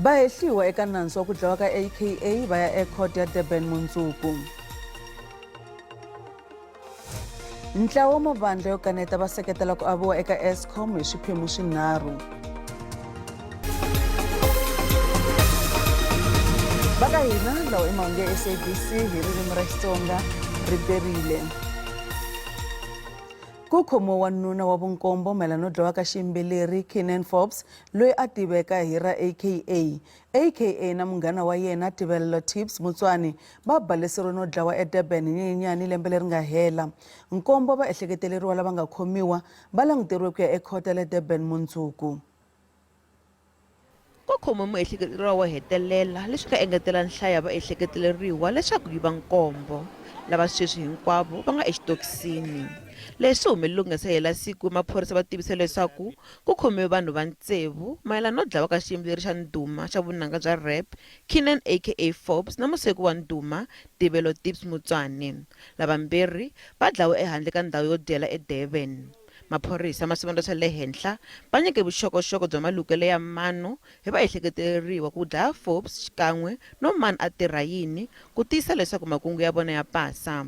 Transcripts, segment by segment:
Vahehliwa eka nandzu wa ku dlawa ka AKA va ya ekhoto ya Durban mundzuku. Ntlawa wa mavandla yo kaneta va seketela ku aviwa eka Eskom hi swiphemu swinharhu. Va ka hina lawa i mahungu ya SABC hi ririmi ra Xitsonga ri perile. Ku khomiwe wanuna wa vunkombo mayelana no dlawa ka xiyimbeleri Kiernan Forbes loyi a tiveka hi ra AKA. AKA na munghana wa yena Tebello Tibbs Motswane va baleseriwe no dlawa eDurban hi Nyenyenyani lembe leri nga hela. Nkombo va ehleketeleriwa lava nga khomiwa va languteriwe ku ya ekhoto ya le Durban mundzuku. Ku khomiwe muehleketeleriwa wo hetelela, leswi nga engetela nhlayo ya vaehleketeleriwa leswaku yi va nkombo, lava sweswi hinkwavo va nga exitokisini. Leswi swi humelele ku nga se hela siku maphorisa va tivise leswaku ku khomiwe vanhu va tsevu mayelana no dlawa ka xiyimbeleri xa ndhuma xa vunanga bya rap Kiernan aka Forbes na museki wa ndhuma Tebello Tibbs Motswane. Lavambirhi va dlawe ehandle ka ndhawu yo dyela eDurban. Maphorisa ma swivandla swa le henhla va nyike vuxokoxoko bya malukelo ya mano hi vaehleketeleriwa ku dlaya Forbes xikan'we no mani a tirha yini ku tiyisisa leswaku makungu ya vona ya pasa.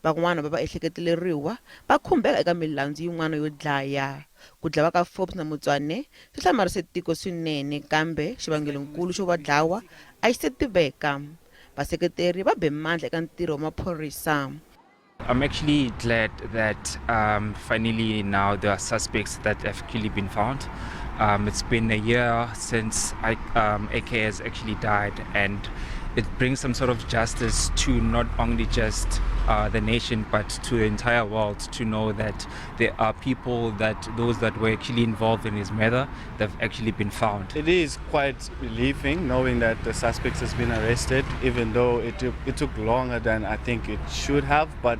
Van'wana va vaehleketeleriwa va khumbeka eka milandzu yin'wana yo dlaya. Ku dlawa ka Forbes na Motswane swi hlamarise tiko swinene kambe xivangelonkulu xo va dlawa a xi se tiveka. Vaseketeri va be mandla eka ntirho wa maphorisa. I'm actually glad that finally now there are suspects that have actually been found. It's been a year since AK has actually died, and it brings some sort of justice to not only just the nation but to the entire world to know that there are people that those that were actually involved in his murder, they've actually been found. It is quite relieving knowing that the suspect has been arrested, even though it took longer than I think it should have, but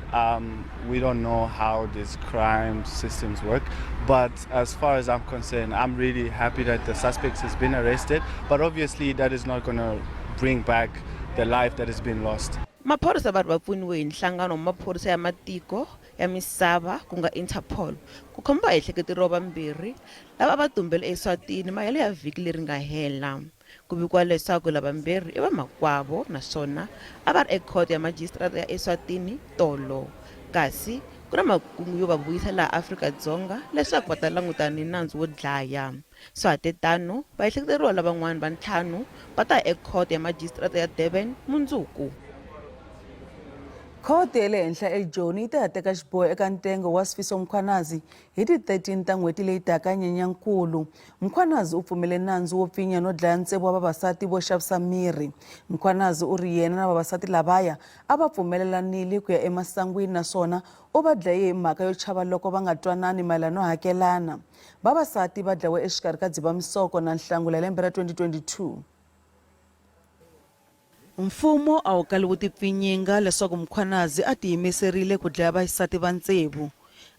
we don't know how these crime systems work. But as far as I'm concerned, I'm really happy that the suspect has been arrested, but obviously that is not going to bring back the life that has been lost. Maphorisa va ri va pfuniwe hi nhlangano wa maphorisa ya matiko ya misava ku nga Interpol ku khoma vaehleketeriwa vambirhi lava va tumbele eSwatini mahelo ya vhiki leri nga hela. Ku vikiwa leswaku lavambirhi i vamakwavo naswona a va ri ekhoto ya majisitarata ya Eswatini tolo. Kasi ku na makungu yo va vuyisa laha Afrika-Dzonga leswaku va ta langutana ni nandzu wo dlaya. Swahatetano, vaehleketeriwa lavan'wana va ntlhanu va ta ya ekhoto ya majisitarata ya Durban mundzuku. Khoto ya le henhla eJoni yi ta ya teka xiboho eka ntengo wa Sifiso Mkhwanazi hi ti 13 ta n'hweti leyi taka Nyenyankulu. Mkhwanazi u pfumele nandzu wo pfinya no dlaya tsevu wa vavasati vo xavisa mirhi. Mkhwanazi u ri yena na vavasati lavaya a va pfumelelanile ku ya emasangwini naswona u va dlaye hi mhaka yo chava loko va nga twanani mayelana no hakelana. Vavasati va dlawe exikarhi ka Dzivamisoko na Nhlangula hi lembe ra 2022. Mfumo a wu kali wu tipfinyinga leswaku Mkhwanazi a tiyimiserile ku dlaya vaxisati va tsevu.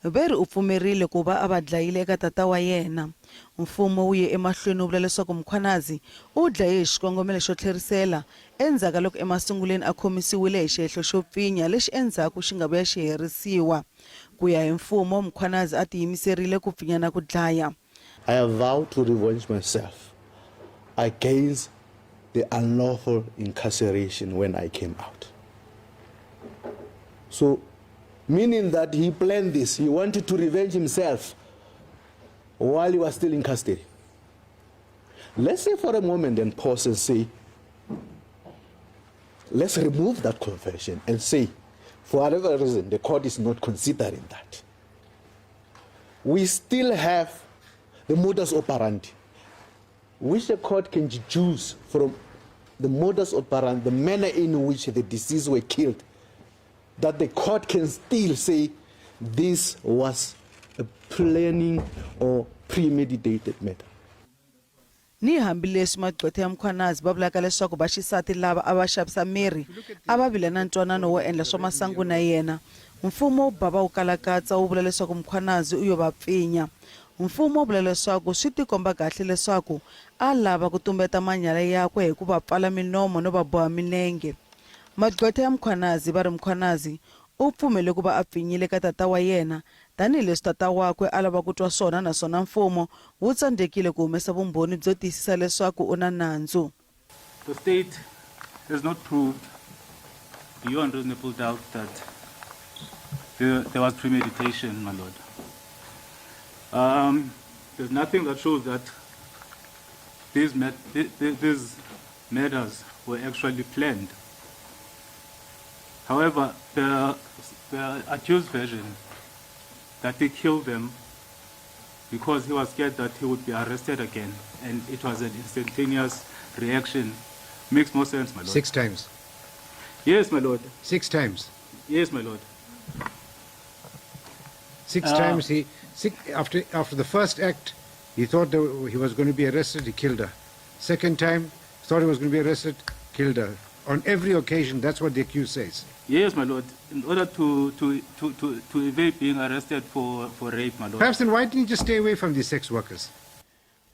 Ve ri u pfumerile ku va a va dlayile eka tata wa yena. Mfumo wu ye emahlweni wu vula leswaku Mkhwanazi u dlaye hi xikongomelo xo tlherisela endzhaku ka loko emasunguleni a khomisiwile hi xihehlo xo pfinya lexi endzhaku xi nga vuya xi herisiwa. Ku ya hi mfumo, Mkhwanazi a tiyimiserile ku pfinya na ku dlaya. I have vowed to revenge myself against the unlawful incarceration when I came out. So, meaning that he planned this, he wanted to revenge himself while he was still in custody. Let's say for a moment and pause and say, let's remove that confession and say, for whatever reason, the court is not considering that. We still have the modus operandi, which the court can deduce from the modus operandi, the manner in which the deceased were killed, that the court can still say this was a planning or premeditated murder. Ni hambileswi magqwetha ya Mkhwanazi va vulaka leswaku vaxisati lava a va xavisa mirhi a va vile na ntwanano wo endla swa masangu na yena, mfumo wu bava wu kalakatsa wu vula leswaku Mkhwanazi u yo va pfinya. Mfumo wu vula leswaku swi tikomba kahle leswaku a lava ku tumbeta manyala yakwe hi ku va pfala minomo no va boha milenge. Magqwetha ya Mkhwanazi va ri Mkhwanazi u pfumele ku va a pfinyile ka tata wa yena Tanihi leswi tata wakwe a lava ku twa swona naswona mfumo wu tsandzekile ku humesa vumbhoni byo tiyisisa leswaku u na nandzu. The state has not proved beyond reasonable doubt that there, there was premeditation, my lord. There's nothing that shows that these murders were actually planned. However, the accused version that he killed them because he was scared that he would be arrested again, and it was an instantaneous reaction, makes more sense, my lord. Six times. Yes, my lord. Six times. Yes, my lord. Six times he six, after the first act, he thought that he was going to be arrested. He killed her. Second time, thought he was going to be arrested, killed her. On every occasion, that's what the accused says. Yes, my lord. In order to evade being arrested for rape, my lord. Perhaps then why didn't he just stay away from these sex workers?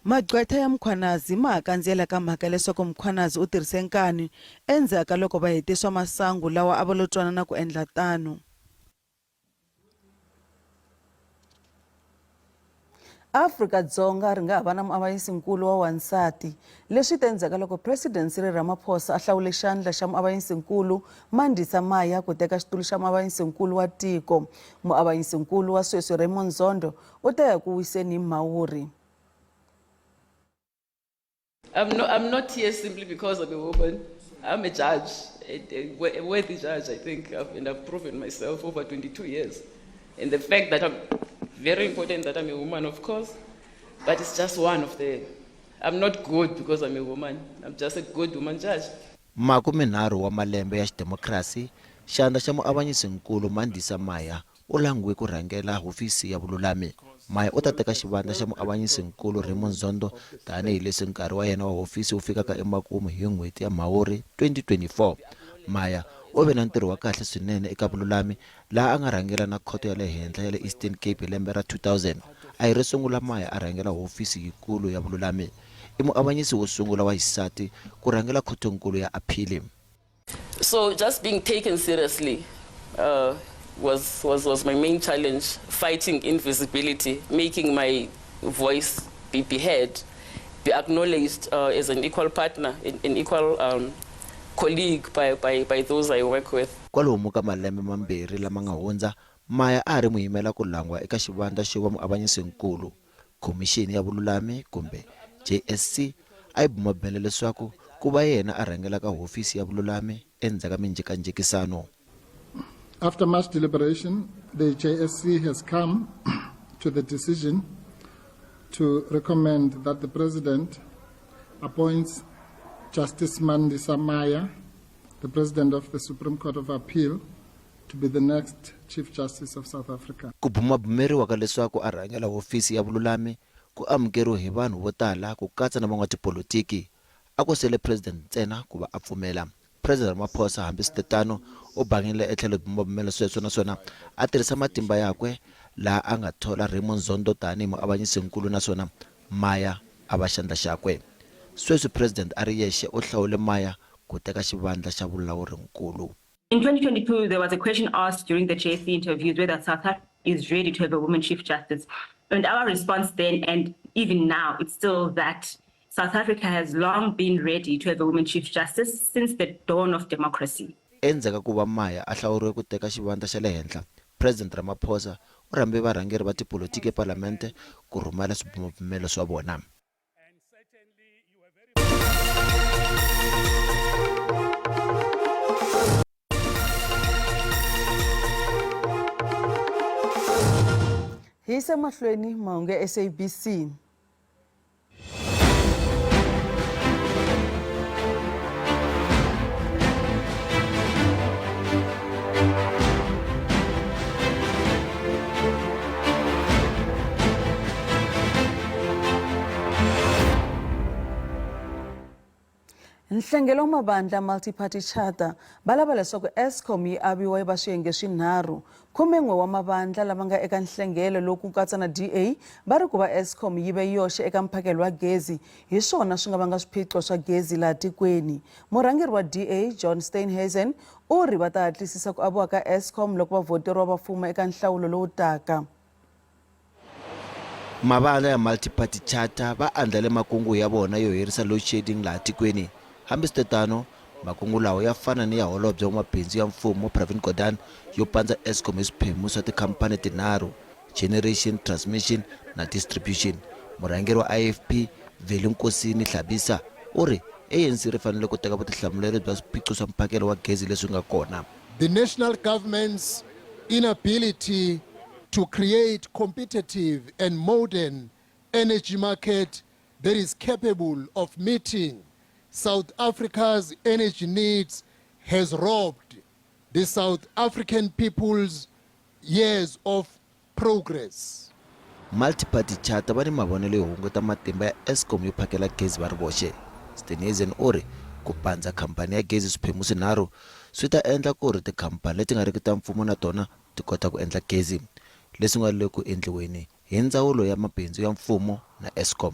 Magqwetha ya Mkhwanazi ma ha kandziyela ka mhaka leswaku Mkhwanazi u tirhise nkani endzhaku ka loko va hete swa masangu lawa a va lo twanana ku endla tano. Afrika-Dzonga ri nga ha va na muavanyisinkulu wa wansati. Leswi ta endzhaku ka loko President Cyril Ramaphosa a hlawule xandla xa muavanyisinkulu Mandisa Maya ku teka xitulu xa muavanyisinkulu wa tiko. Muavanyisinkulu wa sweswi Raymond Zondo u ta ya ku wiseni hi Mhawuri. I'm not here simply because I'm a woman. I'm a judge, a worthy judge, I think, and I've proven myself over 22 years. And the fact that I'm very important that I'm a woman, of course, but it's just one of the. I'm not good because I'm a woman. I'm just a good woman judge. 30 wa malembe ya xidemokirasi, xandla xa muavanyisinkulu Mandisa Maya u langiwe ku rhangela hofisi ya vululami. Maya u ta teka xivandla xa muavanyisinkulu Raymond Zondo tanihileswi nkarhi wa yena wa hofisi wu fikaka emakumu hi n'hweti ya Mhawuri 2024. Maya u ve na ntirho wa kahle swinene eka vululami laha a nga rhangela na khoto ya le henhla ya le Eastern Cape hi lembe ra 2000. A hi ro sungula Maya a rhangela hofisi yikulu ya vululami. I muavanyisi wo sungula wa xisati ku rhangela khotonkulu ya aphili. So just being taken seriously was my main challenge, fighting invisibility, making my voice be heard, be acknowledged as an equal partner, an equal colleague by those I work with. Kwalomu ka malembe mambirhi lama nga hundza, Maya a ri muyimela ku langwa eka xivandla xo va muavanyisinkulu. Khomixini ya vululami kumbe JSC a yi bumabumela leswaku ku va yena a rhangelaka hofisi ya vululami endzhaku ka minjhekanjhekisano. After much deliberation, the JSC has come to the decision to recommend that the President appoints Justice Mandisa Maya, the President of the Supreme Court of Appeal, to be the next Chief Justice of South Africa. Ku bumabumeriwa ka leswaku a rhangela hofisi ya vululami ku amukeriwe hi vanhu vo tala ku katsa na van'watipolitiki. A ku sele president ntsena ku va a pfumela. President Ramaphosa hambiswiritano u bangile etlhelo bumabumelo sweswo naswona a tirhisa matimba yakwe laha a nga thola Raymond Zondo tanihi muavanyisinkulu naswona Maya a va xandla xakwe. Sweswi president a ri yexe u hlawule Maya ku teka xivandla xa vulawurinkulu. In 2022, there was a question asked during the JSC interviews whether South Africa is ready to have a woman chief justice. And our response then, and even now, it's still that South Africa has long been ready to have a woman chief justice since the dawn of democracy. Endzhaku ka ku va Maya a hlawuriwe ku teka xivandla xa le henhla, President Ramaphosa u rhambe varhangeri va tipolotiki epalamente ku rhumela swibumabumelo swa vona. Hi yisa mahlweni mahungu ya SABC. Nhlengelo wa mavandla Multi-Party Charter va lava leswaku Eskom yi aviwa yi va swiyenge swinharhu. 11 wa mavandla lama nga eka nhlengelo lowu ku katsa na DA va ri ku va Eskom yi ve yoxe eka mphakelo wa gezi hi swona swi nga vanga swiphiqo swa gezi laha tikweni. Murhangeri wa DA John Steenhuisen u ri va ta hatlisisa ku aviwa ka Eskom loko va vhoteriwa va fuma eka nhlawulo lowu taka. Mavandla ya Multi-Party Charter va andlale makungu ya vona yo herisa load shedding laha tikweni. Hambiswitetano, makungu lawa ya fana ni ya Holobye wa Mabindzu ya Mfumo Pravin Gordhan yo pandza Eskom hi swiphemu swa tikhamphani tinharhu, Generation, Transmission na Distribution. Murhangeri wa IFP, Velenkosini Hlabisa, u ri ANC ri fanele ku teka vutihlamuleri bya swiphiqo swa mphakelo wa gezi leswi nga kona. The national government's inability to create competitive and modern energy market that is capable of meeting South Africa's energy needs has robbed the South African people's years of progress. Multi-Party Charter va ni mavonelo yo hunguta matimba ya Eskom yo phakela gezi va ri voxe. Steenhuisen u ri ku pandza khamphani ya gezi swiphemu swinharhu swi ta endla ku ri tikhamphani leti nga riki ta mfumo na tona ti kota ku endla gezi, leswi nga le ku endliweni hi Ndzawulo ya Mabindzu ya Mfumo na Eskom.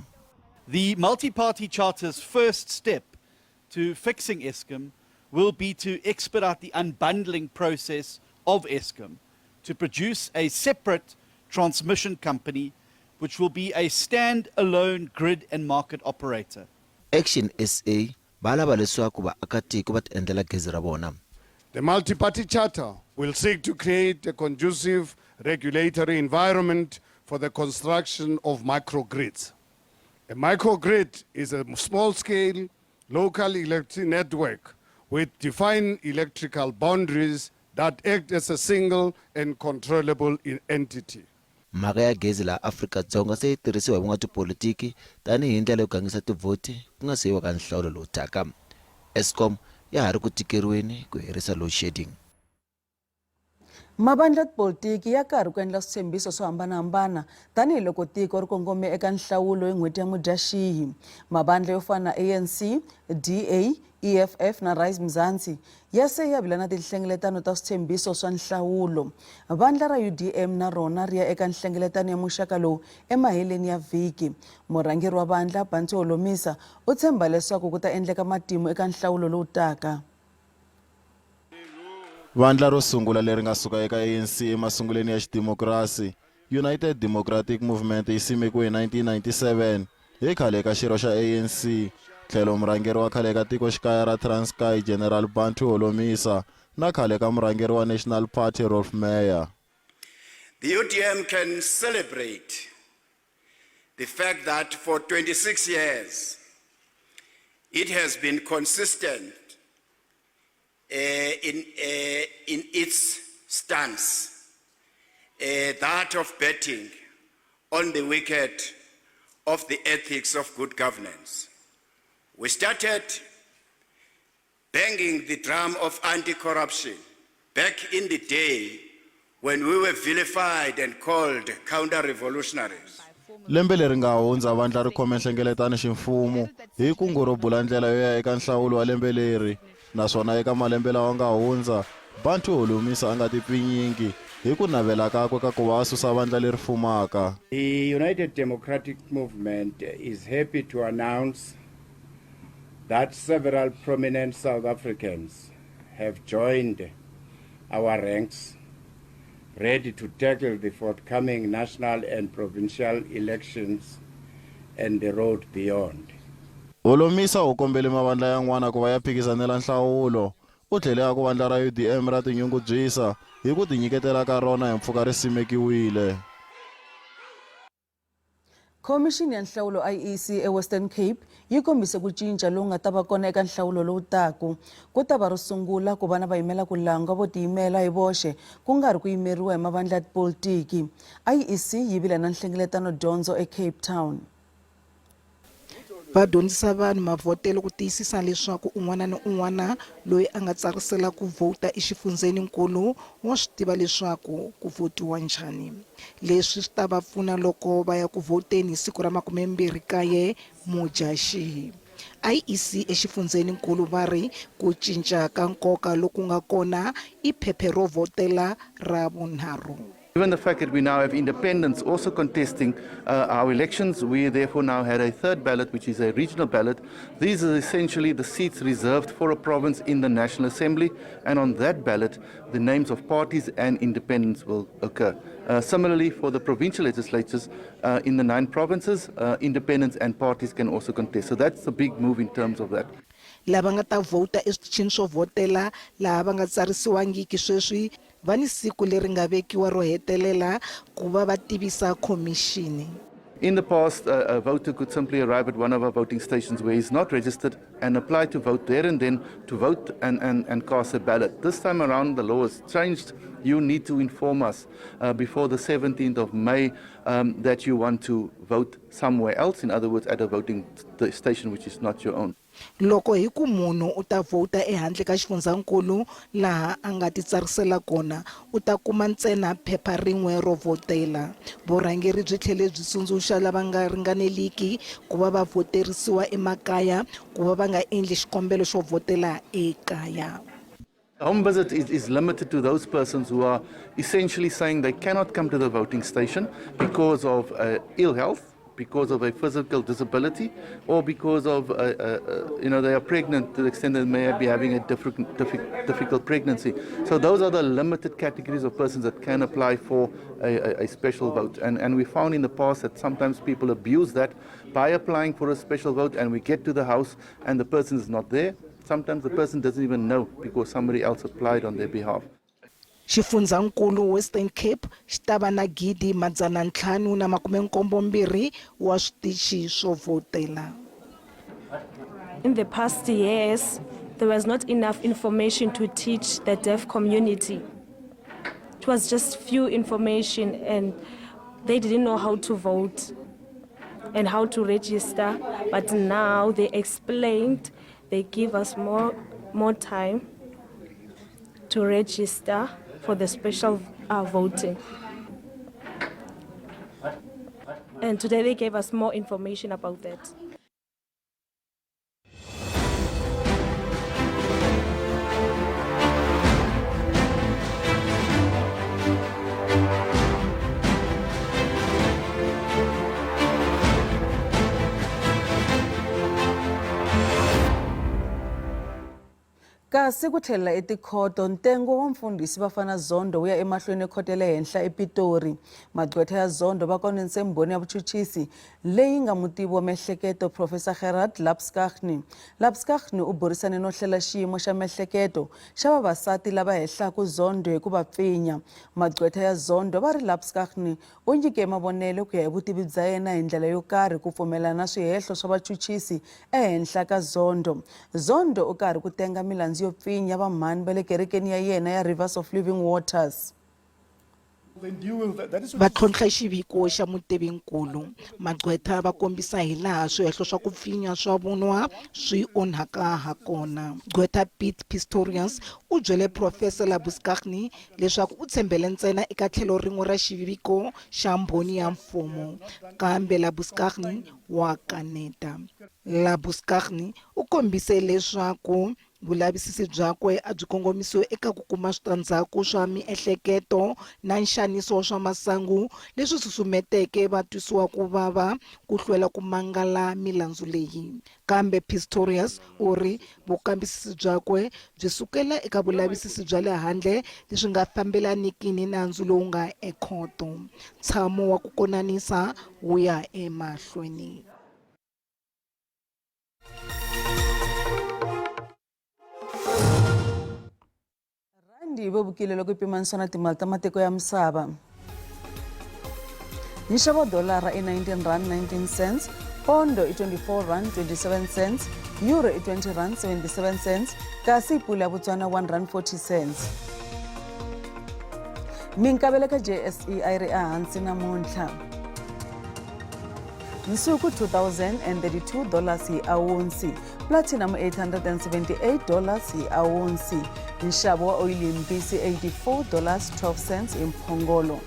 The Multi-Party Charter's first step to fixing Eskom will be to expedite the unbundling process of Eskom to produce a separate transmission company which will be a stand-alone grid and market operator. Action SA va lava leswaku vaakatiko va tiendlela gezi ra vona. The Multi-Party Charter will seek to create a conducive regulatory environment for the construction of microgrids. A microgrid is a small-scale local electric network with defined electrical boundaries that act as a single and controllable entity. Mhaka ya gezi laha Afrika-Dzonga se yi tirhisiwa hi van'watipolitiki tanihi hi ndlela yo gangisa tivhoti ku nga se yiwa ka nhlawulo lowu taka. Eskom ya ha ri ku tikeriweni ku herisa load shedding. Mavandla ya tipolitiki ya karhi ku endla switshembiso swo hambanahambana tanihiloko tiko ri kongome eka nhlawulo hi n'hweti ya Mudyaxihi. Mavandla yo fana na ANC, DA, EFF na Rise Mzansi ya se ya vile na tinhlengeletano ta switshembiso swa nhlawulo. Vandla ra UDM na rona ri ya eka nhlengeletano ya muxaka lowu emaheleni ya vhiki. Murhangeri wa vandla, Bantu Holomisa, u tshemba leswaku ku ta endleka matimu eka nhlawulo lowu taka. Vandla ro sungula leri nga suka eka ANC emasunguleni ya xidimokirasi, United Democratic Movement yi simekiwe hi 1997 hi khale ka xirho xa ANC tlhelo murhangeri wa khale ka tikoxikaya ra Transkei General Bantu Holomisa na khale ka murhangeri wa National Party Roelf Meyer. The UDM can celebrate the fact that for 26 years it has been consistent in its stance, that of betting on the wicket of the ethics of good governance. We started banging the drum of anti-corruption back in the day when we were vilified and called counter-revolutionaries. Lembe leri nga hundza vandla ri khome nhlengeletano ximfumo hi kungu ro bula ndlela yo ya eka nhlawulo wa lembe leri naswona eka malembe lawa nga hundza Bantu Holomisa a nga tipfinyingi hi ku navela kakwe ka ku va a susa vandla leri fumaka. The United Democratic Movement is happy to announce that several prominent South Africans have joined our ranks, ready to tackle the forthcoming national and provincial elections and the road beyond. Holomisa u kombele mavandla yan'wana ku va ya phikizanela nhlawulo. U tlhele a ku vandla ra UDM ra tinyungubyisa hi ku tinyiketela ka rona hi mpfhuka ri simekiwile. Khomixini ya nhlawulo IEC eWestern Cape yi kombise ku cinca lowu nga ta va kona eka nhlawulo lowu taka. Ku ta va ro sungula ku va na vayimela ku langwa vo tiyimela hi voxe ku nga ri ku yimeriwa hi mavandla ya tipolitiki. IEC yi vile na nhlengeletano dyondzo eCape Town. Va dyondzisa vanhu mavhotelo ku tiyisisa leswaku un'wana ni un'wana loyi a nga tsarisela ku vhota exifundzheninkulu wa swi tiva leswaku ku vhotiwa njhani. Leswi swi ta va pfuna loko va ya ku vhoteni hi siku ra 29 Mudyaxihi. IEC exifundzheninkulu va ri ku cinca ka nkoka loku nga kona i phephe ro vhotela ra vunharhu. Given the fact that we now have independents also contesting our elections, we therefore now had a third ballot, which is a regional ballot. These are essentially the seats reserved for a province in the National Assembly, and on that ballot, the names of parties and independents will occur. Similarly, for the provincial legislatures in the 9 provinces, independents and parties can also contest. So that's a big move in terms of that. Lava nga ta vhota eswitichini swo vhotela laha va nga tsarisiwangiki sweswi va ni siku leri nga vekiwa ro hetelela ku va va tivisa khomixini. In the past, a voter could simply arrive at one of our voting stations where he's not registered and apply to vote there and then to vote and cast a ballot. This time around, the law has changed. You need to inform us before the 17th of May that you want to vote somewhere else, in other words, at a voting station which is not your own. Loko hi ku munhu u ta vhota ehandle ka xifundzankulu laha a nga titsarisela kona, u ta kuma ntsena phepha rin'we ro vhotela. Vurhangeri byi tlhele byi tsundzuxa lava nga ringaneliki ku va va vhoterisiwa emakaya ku va va nga endli xikombelo xo vhotela ekaya. Home visit is limited to those persons who are essentially saying they cannot come to the voting station because of ill health, because of a physical disability, or because of they are pregnant to the extent that they may be having a difficult pregnancy. So those are the limited categories of persons that can apply for a special vote. And we found in the past that sometimes people abuse that by applying for a special vote, and we get to the house and the person is not there. Sometimes the person doesn't even know because somebody else applied on their behalf. Xifundzankulu Western Cape xi ta va na 5,572 wa switichi swo vhotela. In the past years, there was not enough information to teach the deaf community. It was just few information and they didn't know how to vote and how to register. But now they explained, they give us more time to register for the special voting. And today they gave us more information about that. Kasi ku tlhelela etikhoto, ntengo wa mfundhisi Bafana Zondo wu ya emahlweni ekhoto ya le henhla ePitori. Magqwetha ya Zondo va konanise mbhoni ya vuchuchisi leyi nga mutivi wa miehleketo Professor Gerard Labuschagne. Labuschagne u burisane no hlela xiyimo xa miehleketo xa vavasati lava hehlaka Zondo hi ku va pfinya. Magqwetha ya Zondo va ri Labuschagne u nyike mavonelo ku ya hi vutivi bya yena hi ndlela yo karhi ku pfumelana na swihehlo swa vachuchisi ehenhla ka Zondo. Zondo u karhi ku tenga milandzu yo pfinya vamhani va le kerekeni ya yena ya Rivers of Living Waters. Va tlhontlha xiviko xa mutivinkulu. Magqwetha va kombisa hilaha swihehlo swa ku pfinya swa vunwa swi onhaka ha kona. Gqwetha Piet Pistorius u byele Professor Labuschagne leswaku u tshembele ntsena eka tlhelo rin'we ra xiviko xa mbhoni ya mfumo, kambe Labuschagne wa kaneta. Labuschagne u kombise leswaku vulavisisi byakwe a byi kongomisiwe eka ku kuma switandzhaku swa miehleketo na nxaniso wa swa masangu leswi susumeteke va twisiwa ku vava ku hlwela ku mangala milandzu leyi. Kambe Pistorius u ri vukambisisi byakwe byi sukela eka vulavisisi bya le handle leswi nga fambelaniki ni nandzu lowu nga ekhoto. Ntshamo wa ku konanisa wu ya emahlweni. Rhandi yi vevukile loko yi pimanisiwa na timali ta matiko ya misava. Nxavo wa dolara i 19 rand 19 cents, pondo i 24 rand 27 cents, euro i 20 rand 77 cents, kasi pula ya Botswana 1 rand 40 cents. Minkavelo ka JSE a yi ri ehansi namuntlha. Nsuku $2,032 hi awunsi, platinum $878 hi awunsi, nxavo wa oyili yimbisi $84.12 hi mphongolo.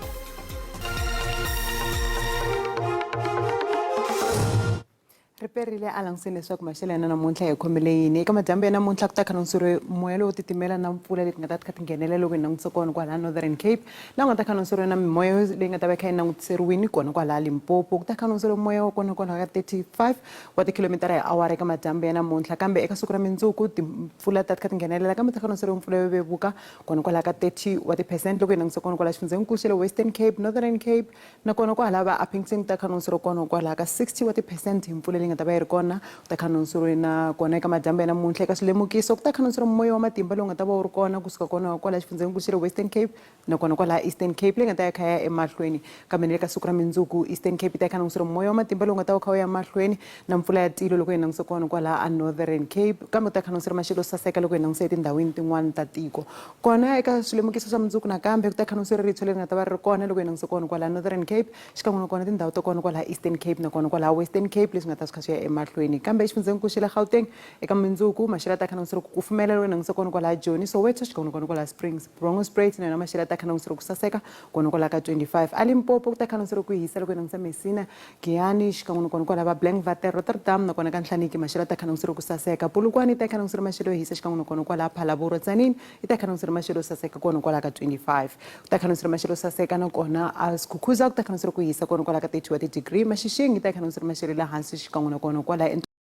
Riperile a languseni leswaku maxelo ya namuntlha hi khomele yini. Eka madyambu ya namuntlha ku ta khanonseriwe moya lowo titimela na mpfula leti nga ta kha ti nghenelela loko hi langutisa kona kwalaha Northern Cape, laha ku nga ta khanonseriwa na mimoya leyi nga ta va yi kha yi langutiseriwini kona kwalaha Limpopo. Ku ta khanonseriwa moya wa kona kwalaho ka 35 wa tikhilomitara hi awara eka madyambu ya namuntlha, kambe eka siku ra mindzuku timpfula ta kha ti nghenelela kambe ta khanonseriwa mpfula yo vevuka kona kwalaha ka 30 wa ti-percent loko hi langutisa kona kwalaha xifundzhenikulu xa le Western Cape, Northern Cape Nakona kwahala va Upington ku ta khanonseriwa kona kwalaha ka 60 wa tiphesente hi mpfula leyi nga ta va yi ri kona. Ku ta khanonseriwe na kona eka madyambu ya namuntlha eka swilemukiso ku ta khanonseriwa moya wa matimba lowu nga ta va wu ri kona kusuka kona kwalaha xifundzhenikulu xa le Western Cape nakona kwalaha Eastern Cape leyi nga ta ya kha ya emahlweni. Kambe ni le ka siku ra mindzuku Eastern Cape yi ta khanonseriwa moya wa matimba lowu nga ta va wu kha wu ya mahlweni na mpfula ya tilo loko hi langutisa kona kwalaha a Northern Cape kambe ku ta khanonseriwa maxelo yo saseka loko hi langutisa etindhawini tin'wana ta tiko. Kona eka swilemukiso swa mundzuku nakambe ku ta khanonseriwa ritshwa leri nga ta va ri ri kona loko hi langutise kona kwalaha Northern Cape xikan'we na kona tindhawu ta kona kwalaha Eastern Cape na kona kwalaha Western Cape leswi nga ta swi kha swi ya emahlweni. Kambe exifundzhenikulu xa le Gauteng eka mundzuku maxelo ya ta khanonseriwa ku kufumela loko hi langutise kona kwalaha Joni, Soweto xikan'we na kona kwalaha Springs. Bronkhorstspruit na yona maxelo ya ta khanonseriwa ku saseka kona kwalaha ka 25. A Limpopo ku ta khanonseriwa ku hisa loko hi langutisa Messina, Giyani xikan'we na kona kwalaha va Blankwater, Rotterdam na kona ka Nhlaniki maxelo ya ta khanonseriwa ku saseka. Polokwane yi ta khanonseriwa maxelo yo hisa xikan'we na kona kwalaha Phalaborwa, Tzaneen yi ta khanonseriwa maxelo yo saseka kona kwalaha ka 25. Ku ta khanonseriwa maxelo yo saseka na kona a Skukuza ku ta khanonseriwa ku hisa kona kwalaha ka 30 wa ti-degree. Mashishing yi ta khanonseriwa maxelo ya le hansi xikan'we na kona kwalaha.